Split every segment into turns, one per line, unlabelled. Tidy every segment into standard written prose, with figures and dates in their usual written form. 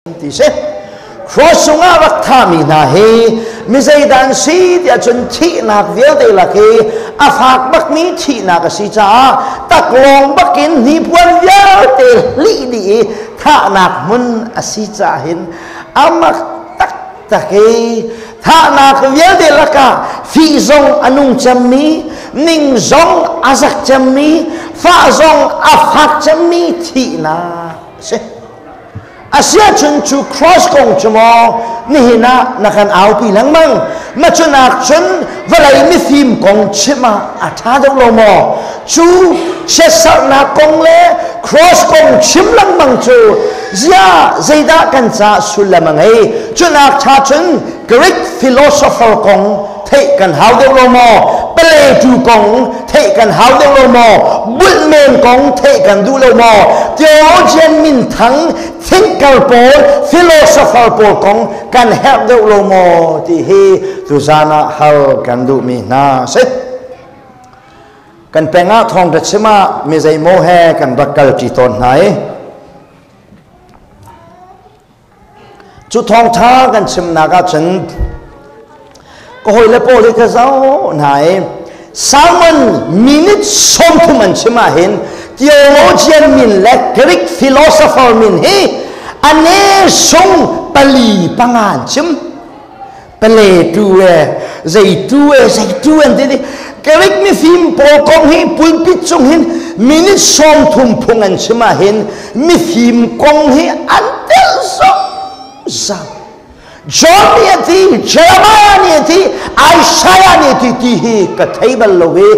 Ti si. Cross cungah rak thahmi hna hi mi zeidah an si tiah cun thihnak vialte lak hi a fak bakmi thihnak a si caah taklawng bakin hnipuan vialte hlih dih i thahnak hmun a si caah hin a mak taktak i thahnak vialte lakah fih zong a nung cemmi, ning zong a zak cemmi, fah zong a fak cemmi thihnak a si. Asiahcun cu cross kong cu maw nihin ah na kan aupi lengmang? Ma cunak cun vawlei mifim kong chim ah a ṭha deuh lo maw? Cu chiatserhnak kong le cross kong chim lengmang cu ziah zeidah kan caah sullam a ngei? Cunak ṭha cun Greek philosopher kong theih kan hau deuh lo maw? Paletu kong theih kan hau deuh lo maw? Bulhmen kong theih kan duh lo maw? Theologian minthang thinker pawl, philosopher pawl kong kan herh deuh lo maw ti hi tuzan ah hal kan duhmi hna si. Kan peng ah thawngṭha chim ah mi zeimaw he kan rak kalṭi tawn hna i Cu thawngṭha kan chimnak ahcun ka hawile pawl hi ka zoh hna i sermon minute 30 an chim ahhin theologian min le Greek philosopher min hi a ne sung pali panga an chim. Pale tu e zei tu e zei tu an ti. Greek mifim pawl kong hi pulpit cung hin minute 30 phung an chim ah hin mifim kong hi an tel zungzal. John nih a ti, Jeremiah nih a ti, Isaiah nih a ti ti hi ka thei bal lo i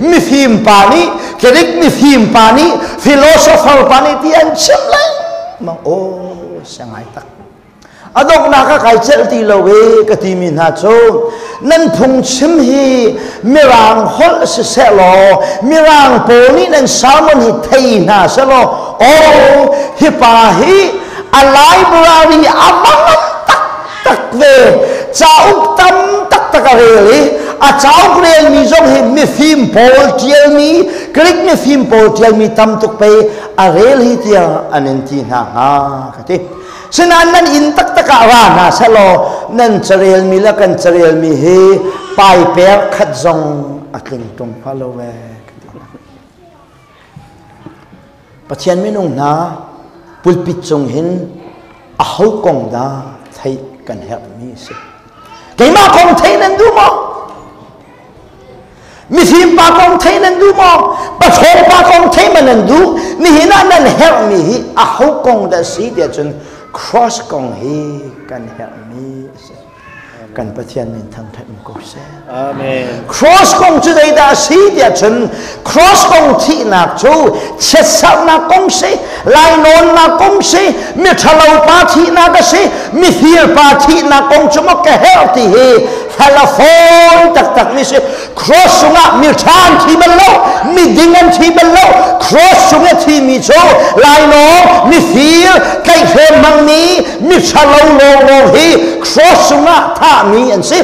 mifim pa nih, Greek mifim pa nih, philosopher pa nih ti an chim lengmang. Oh, siangai tak. A donghnak ah kai celh ti lo e ka timi hna cu nan phungchim hi Mirang holh siseh law Mirang pawl nih nan sermon hi thei hna selaw, oh, hi pa hi a library a va ngan taktak ve, cauk tam taktak a rel i a cauk relmi zong hi mifim pawl ṭialmi, Greek mifim pawl ṭialmi tam tuk pei a rel hi tiah an in ti hna hnga ka ti. Sinain nan inn taktak ah ra hna sehlaw nan carelmi le kan carelmi hi paiper khat zong a tling ṭung hnga lo ee. Pathian minung hna, pulpit cung hin aho kong dah theih kan herhmi a si? Keimah kong theih nan duh maw? Mifim pa kong theih nan duh maw? Paṭhawng pa kong theih ma nan duh? Nihin ah nan herhmi hi aho kong dah si tiah cun cross kong hi kan herhmi a si. Kan Pathian min thangṭhat um ko seh.
Amen.
Cross kong cu zeidah a si tiah cun cross kong thihnak cu chiatserhnak kong si, lainawnnak kong si, miṭhalo pa thihnak a si, mifir pa thihnak kong cu maw ka herh ti hi hal a fawi taktak mi si. Cross cungah miṭha an thi bal lo, miding an thi bal lo. Cross cung i a thimi cu lainawng, mifir, tlaihhrem hmangmi, miṭhalo lawnglawng hi cross cungah thahmi an si.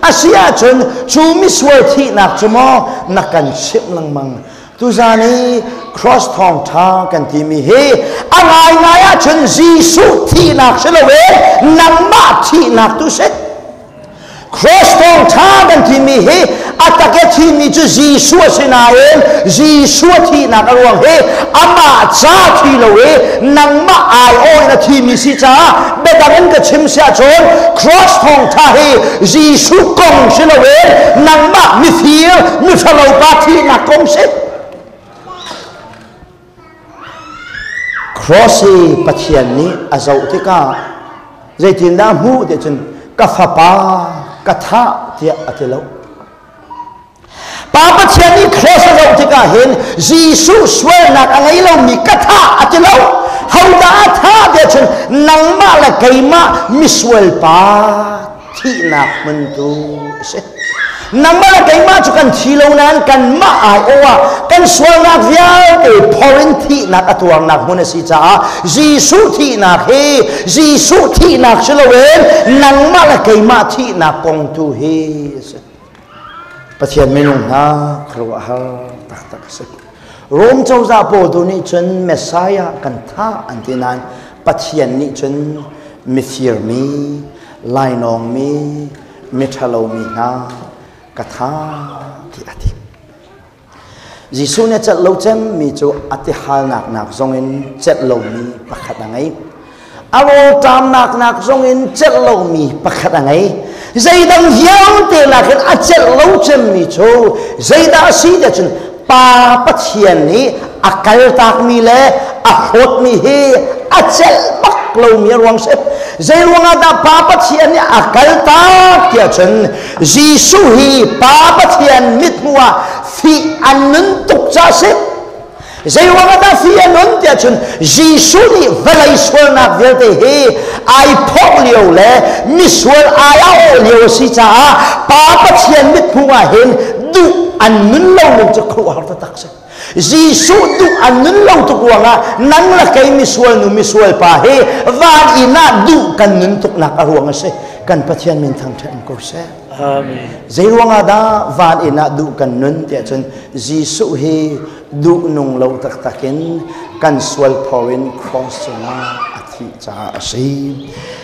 A si ahcun cu misual thihnak cu maw na kan chimh lengmang? Tuzan i cross thawngṭha kan timi hi a ngaingai ahcun Jesuh thihnak si loin nangmah thihnak tu si. Cross thawngṭha kan timi hi a tak i thimi cu Jesuh a si nain Jesuh a thihnak a ruang hi amah ca thi lo i nangmah aiawh in a thimi si caah biadang in ka chim si ahcun cross thawngṭha hi Jesuh kong si loin nangmah mifir miṭhalo pa thihnak kong si. Cross hi Pathian nih a zoh tikah zeitindah a hmuh ti cun ka fapa ka thah tiah a ti lo. Pa Pathian nih cross a zoh tikah hin Jesuh sualnak a ngei lomi ka thah a ti lo. Hodah a thah tiah cun nangmah le keimah misual pa thihnak hmun tu a si. Nangmah le keimah cu kan thi lo nain kanmah aiawh ah kan sualnak vialte phor in thihnak a tuarnak hmun a si caah Jesuh thihnak hi Jesuh thihnak si loin nangmah le keimah thihnak kong tu hi a si. Pathian minung hna, khuaruahhar taktak a si. Rom cozah pawl tu nih cun Messiah kan thah an ti nain Pathian nih cun Mifir mi, lainawng mi, miṭhalo mi hna ka tha ti a ti. Jesuh nih a celh lo cemmi cu a tihalnak nak zongin celh lomi pakhat a ngei. A rawlṭamnak nak zongin celh lomi pakhat a ngei. Zeidang vialte nakin a celh lo cemmi cu zeidah a si tiah cun Pa Pathian nih a kaltakmi le a hlawtmi hi a celh bak lomi a ruang si. Zei ruangah dah Pa Pathian nih a kaltak tiah cun Jesuh hi Pa Pathian mithmuh ah fih an nun tuk ca si. Zei ruangah dah fih a nun tiah cun Jesuh nih vawlei sualnak vialte hi ai phorh lio le misual ai a awh lio a si caah Pa Pathian mithmuh ah hin duh an nun lo ning cu khuaruahhar taktak si. Jesuh duh an nun lo tuk ruangah nang le kei misual nu misual pa hi van inn ah duh kan nun tuknak a ruang a si. Kan Pathian min thangṭhat in ko seh.
Amen.
Zei ruangah dah van inn ah duh kan nun tiah cun Jesuh hi duh nung lo taktak in kan sual phaw in cross cungah a thih caah a si.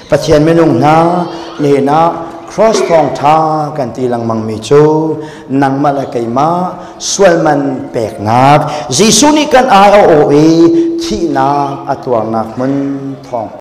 Pathian minung hna nihin ah cross thawngṭha kan ti lengmang mi cu nangmah le keimah sualman peknak Jesuh nih kan ai a aw i thihnak a tuarnak hmun thawng.